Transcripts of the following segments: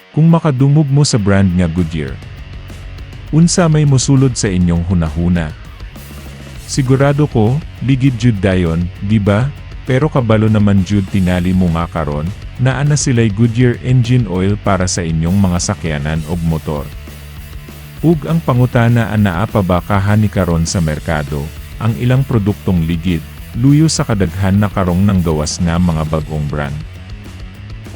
Kung makadungog mo sa brand nga Goodyear, unsa may mosulod sa inyong hunahuna? Sigurado ko, ligid jud dayon, di ba? Pero kabalo naman jud tingali mo nga karon, naa na sila'y Goodyear engine oil para sa inyong mga sakyanan og motor. Ug ang pangutana, anaa pa ba kaha ni karon sa merkado ang ilang produktong ligid, luyo sa kadaghan na karong nang gawas nga mga bag-ong brand?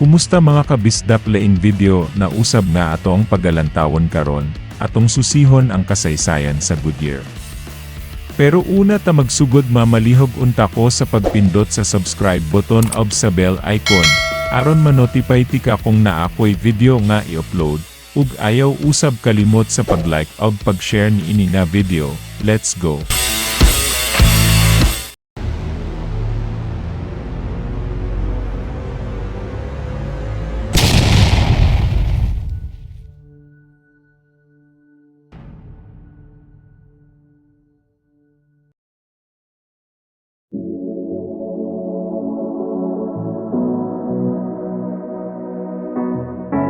Kumusta, mga kabisdak? Laing video na usab nga ato ang pagalantawon karon, atong susihon ang kasaysayan sa Goodyear. Pero una ta magsugod, mamalihog unta ko sa pagpindot sa subscribe button ug sa bell icon, aron manotify tika kung naa ko'y video nga i-upload, ug ayaw usab kalimot sa pag-like ug pag-share niini nga video. Let's go!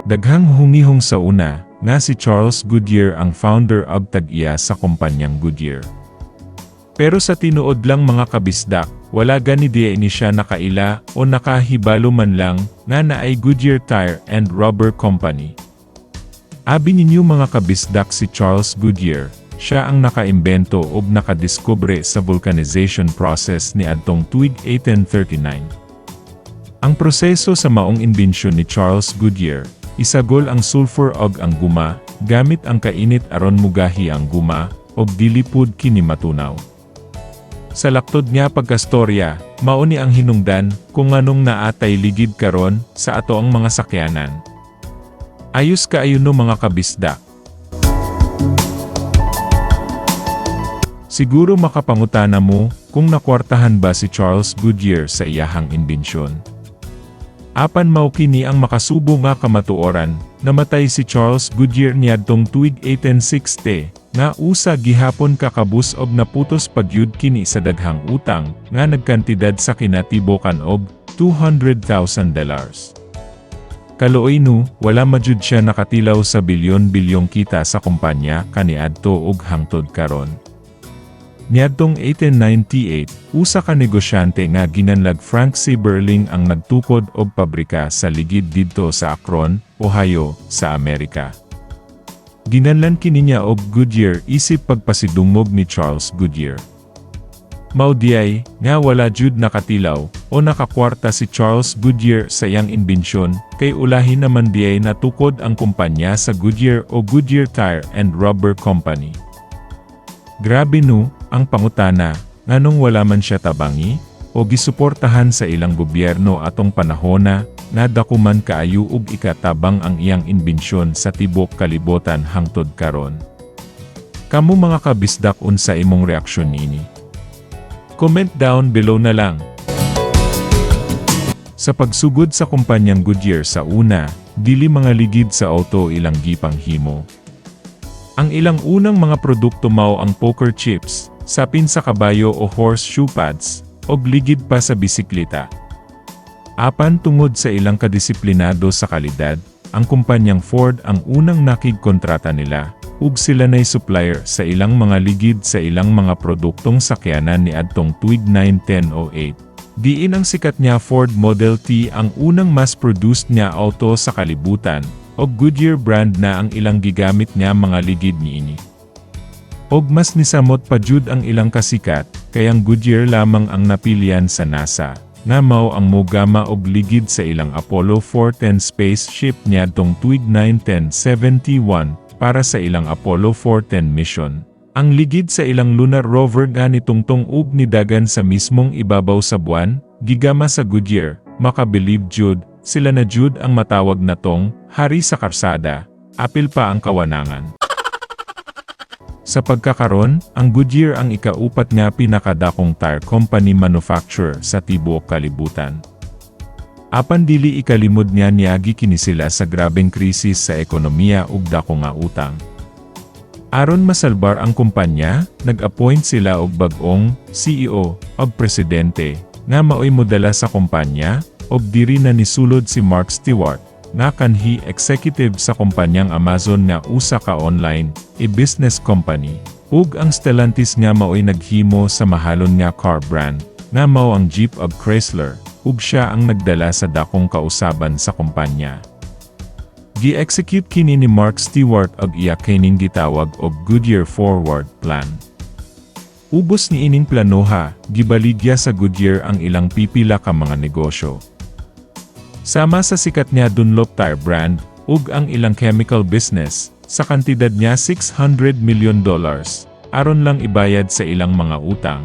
Daghang hungihong sa una, nga si Charles Goodyear ang founder ug tag-iya sa kumpanyang Goodyear. Pero sa tinuod lang, mga kabisdak, wala gani diay ni siya nakaila o nakahibalo man lang nga naay Goodyear Tire and Rubber Company. Abi ninyo, mga kabisdak, si Charles Goodyear, siya ang nakaimbento ug nakadiskubre sa vulcanization process ni adtong tuig 1839. Ang proseso sa maong imbensyon ni Charles Goodyear, isagol ang sulfur og ang guma, gamit ang kainit aron mugahi ang guma, og dili pud kini matunaw. Sa laktod nga pagkastorya, mao ni ang hinungdan kung nganong naatay ligid karon sa ato ang mga sakyanan. Ayos kaayo no, mga kabisdak? Siguro makapangutana mo kung nakwartahan ba si Charles Goodyear sa iyahang imbensyon. Apan mao kini ang makasubo nga kamatuoran: namatay si Charles Goodyear niadtong tuig 1860, nga usa gihapon ka kabus og naputos pa gyud kini sa daghang utang nga nagkantidad sa kinatibukan og $200,000. Kaluoy no, wala majud siya nakatilaw sa bilyon-bilyong kita sa kumpanya kaniadto ug hangtod karon. Niadtong 1898, usa ka negosyante nga ginganlag Frank C. Burling ang nagtukod og pabrika sa ligid didto sa Akron, Ohio, sa Amerika. Ginganlan kini niya og Goodyear isip pagpasidungog ni Charles Goodyear. Mao diay nga wala jud nakatilaw o nakakwarta si Charles Goodyear sa iyang imbensyon kay ulahi naman diay natukod ang kumpanya sa Goodyear o Goodyear Tire and Rubber Company. Grabe no, ang pangutana, nganong wala man siya tabangi o gisuportahan sa ilang gobyerno atong panahona nga dako man kaayo ug ikatabang ang iyang imbensyon sa tibok kalibutan hangtod karon? Kamo, mga kabisdak, unsa imong reaksyon niini? Comment down below na lang. Sa pagsugod sa kumpanyang Goodyear sa una, dili mga ligid sa auto ilang gipanghimo. Ang ilang unang mga produkto mao ang poker chips, sapin sa kabayo o horseshoe pads, og ligid pa sa bisikleta. Apan tungod sa ilang kadisiplinado sa kalidad, ang kumpanyang Ford ang unang nakigkontrata nila, ug sila na'y supplier sa ilang mga ligid sa ilang mga produktong sakyanan ni adtong tuig 1908. Diin ang sikat nga Ford Model T ang unang mass-produced nga auto sa kalibutan, og Goodyear brand na ang ilang gigamit nga mga ligid niini. Og mas nisamot pa jud ang ilang kasikat, kay ang Goodyear lamang ang napilian sa NASA, nga mao ang mogama og ligid sa ilang Apollo 410 spaceship niadtong tuig 1971 para sa ilang Apollo 410 mission. Ang ligid sa ilang lunar rover nga nitungtong ug nidagan sa mismong ibabaw sa buwan, gigama sa Goodyear. Makabilib jud, sila na jud ang matawag natong hari sa karsada, apil pa ang kawanangan. Sa pagkakaron, ang Goodyear ang ikaupat nga pinakadakong tire company manufacturer sa tibuok kalibutan. Apan dili ikalimod nga niagi kini sila sa grabeng krisis sa ekonomiya ug dako nga utang. Aron masalbar ang kumpanya, nag-appoint sila og bag-ong CEO og presidente nga maoy modala sa kumpanya, og diri na nisulod si Mark Stewart. nga kanhi executive sa kumpanyang Amazon nga usa ka online e-business company, ug ang Stellantis nga maoy naghimo sa mahalon nga car brand nga mao ang Jeep ug Chrysler, ug siya ang nagdala sa dakong kausaban sa kumpanya. Gi-execute kini ni Mark Stewart ug iya kining gitawag og Goodyear Forward Plan. Ubos ni ining planoha, gibaligya sa Goodyear ang ilang pipila ka mga negosyo, sama sa sikat nga Dunlop Tire brand, ug ang ilang chemical business, sa kantidad nga $600 million, aron lang ibayad sa ilang mga utang.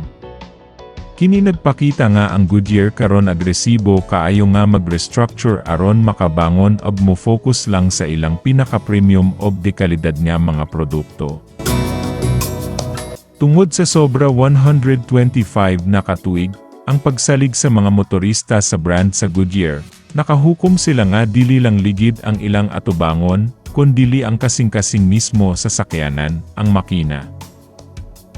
Kini nagpakita nga ang Goodyear karon agresibo kaayo nga mag-restructure aron makabangon ug mo-focus lang sa ilang pinaka-premium ug dekalidad nga mga produkto. Tungod sa sobra 125 na katuig ang pagsalig sa mga motorista sa brand sa Goodyear, nakahukom sila nga dili lang ligid ang ilang atubangon, kundili ang kasing-kasing mismo sa sakyanan, ang makina.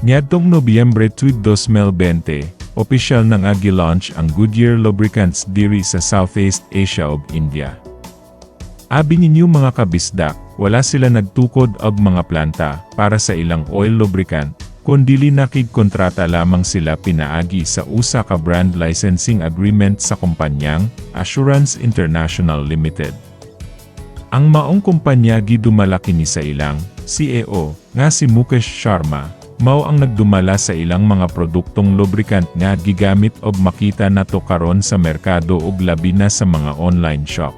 Niadtong Nobyembre 2, 2020, opisyal na nga gi-launch ang Goodyear lubricants diri sa Southeast Asia ug India. Abi ninyo, mga kabisdak, wala sila nagtukod og mga planta para sa ilang oil lubricant, kundili nakigkontrata lamang sila pinaagi sa usa ka brand licensing agreement sa kumpanyang Assurance International Limited. Ang maong kumpanya gidumala kini sa ilang CEO nga si Mukesh Sharma, mao ang nagdumala sa ilang mga produktong lubricant nga gigamit og makita nato karon sa merkado ug labi na sa mga online shop.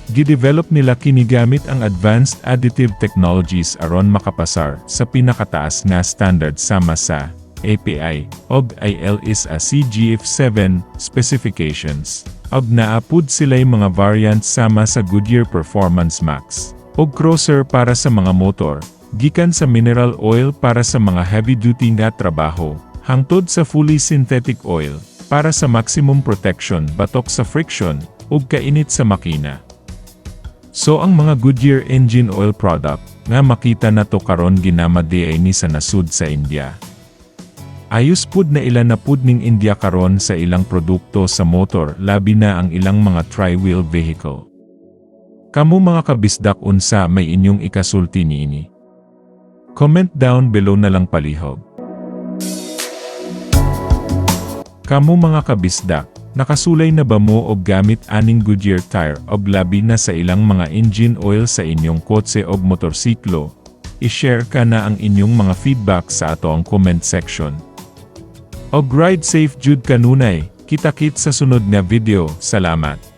Gidevelop nila kini gamit ang advanced additive technologies aron makapasar sa pinakataas nga standard sama sa API og ILSAC GF7 specifications. Ug naa pud sila'y mga variants sama sa Goodyear Performance Max og Crosser para sa mga motor, gikan sa mineral oil para sa mga heavy-duty nga trabaho, hangtod sa fully synthetic oil para sa maximum protection batok sa friction ug kainit sa makina. So ang mga Goodyear engine oil product nga makita nato karon ginama diay ni sa nasud sa India. Ayos pud na ila na pud ning India karon sa ilang produkto sa motor, labi na ang ilang mga tri-wheel vehicle. Kamo, mga kabisdak, unsa may inyong ikasulti niini? Comment down below na lang palihog. Kamo, mga kabisdak, nakasulay na ba mo og gamit aning Goodyear tire og labi na sa ilang mga engine oil sa inyong kotse og motorsiklo? I-share ka na ang inyong mga feedback sa atoang comment section. Og ride safe jud kanunay, kita-kit sa sunod nga video, salamat.